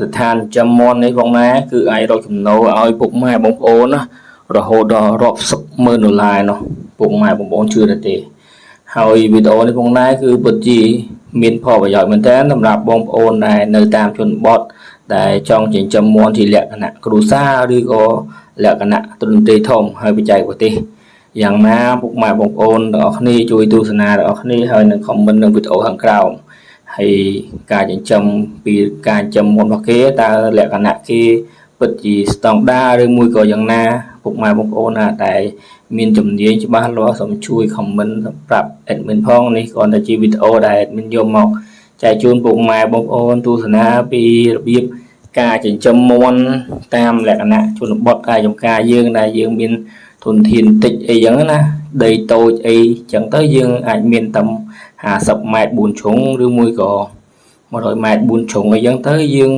សិដ្ឋានចិញ្ចឹមមាន់នេះផងដែរគឺអាចរកចំណូលឲ្យពុកម៉ែបងប្អូនណារហូតដល់រាប់សិបម៉ឺនដុល្លារនោះពុកម៉ែបងប្អូនជឿទេទេ ហើយវីដេអូនេះផងដែរគឺពិតជាមានផលប្រយោជន៍មែនទែនសម្រាប់បងប្អូនដែលនៅតាមជនបទដែលចង់ចិញ្ចឹមមាន់ជាលក្ខណៈគ្រួសារឬក៏លក្ខណៈទ្រង់ទ្រាយធំហើយបច្ចេកទេសយ៉ាងណាពុកម៉ែបងប្អូនទាំងអស់គ្នាជួយទស្សនាទាំងអស់គ្នាហើយនឹង comment នឹងវីដេអូខាងក្រោមហើយការចិញ្ចឹមពីការចិញ្ចឹមមាន់របស់គេតើលក្ខណៈគេពិតជាស្តង់ដារឬមួយក៏យ៉ាងណាពុកម៉ែបងប្អូនណាដែល មានជំនាញច្បាស់លាស់សូមជួយ comment ប្រាប់ admin ផងនេះគ្រាន់តែជាវីដេអូដែល admin យកមកចែកជូនពុកម៉ែបងប្អូនទស្សនាពីរបៀបការចិញ្ចឹមមាន់តាមលក្ខណៈជនបទការចំការយើងដែលយើងមានធនធានតិចអីចឹងណាដីតូចអីចឹងទៅយើងអាចមានតែ50ម៉ែត្រ4ជ្រុងឬមួយក៏100ម៉ែត្រ4ជ្រុងអីចឹងទៅយើង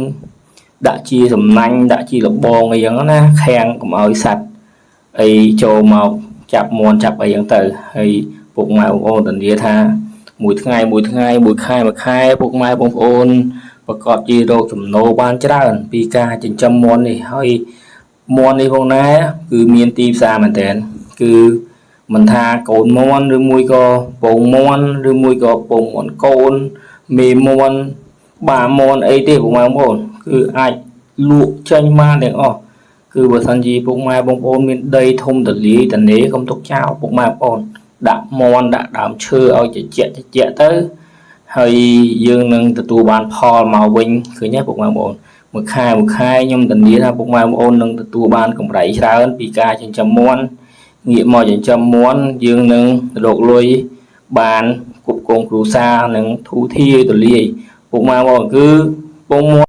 ដាក់ជាសំណាញ់ដាក់ជាលបងអីចឹងណាខាំងកុំឲ្យសត្វ អីចូលមកចាប់មាន់ចាប់អីចឹងទៅហើយពុកម៉ែបងប្អូនធានាថាមួយថ្ងៃមួយថ្ងៃមួយខែមួយខែពុកម៉ែបងប្អូនប្រកាសជារកចំណូលបានច្រើន ពីការចិញ្ចឹមមាន់នេះហើយមាន់នេះផងដែរគឺមានទីផ្សារមែនតើគឺមិនថាកូនមាន់ឬមួយក៏ពងមាន់ឬមួយក៏ពងមាន់កូនមេមាន់បាមាន់អីទេពុកម៉ែបងប្អូនគឺអាចលក់ចេញបានទាំងអស់ គឺបើសិនជាពុកម៉ែបងប្អូនមានដីធំទលាយតនេកុំទុកចោលពុកម៉ែបងប្អូនដាក់មាន់ដាក់ដើមឈើឲ្យជជែកជជែកទៅហើយយើងនឹងទទួលបានផលមកវិញឃើញទេពុកម៉ែបងប្អូនមួយខែមួយខែខ្ញុំធានាថាពុកម៉ែបងប្អូននឹងទទួលបានកម្រៃច្រើនពីការចិញ្ចឹមមាន់ងាកមកចិញ្ចឹមមាន់យើងនឹងរកលុយបានគ្រប់គ្រងគ្រួសារនិងធូរធារទលាយពុកម៉ែបងប្អូនគឺពងមាន់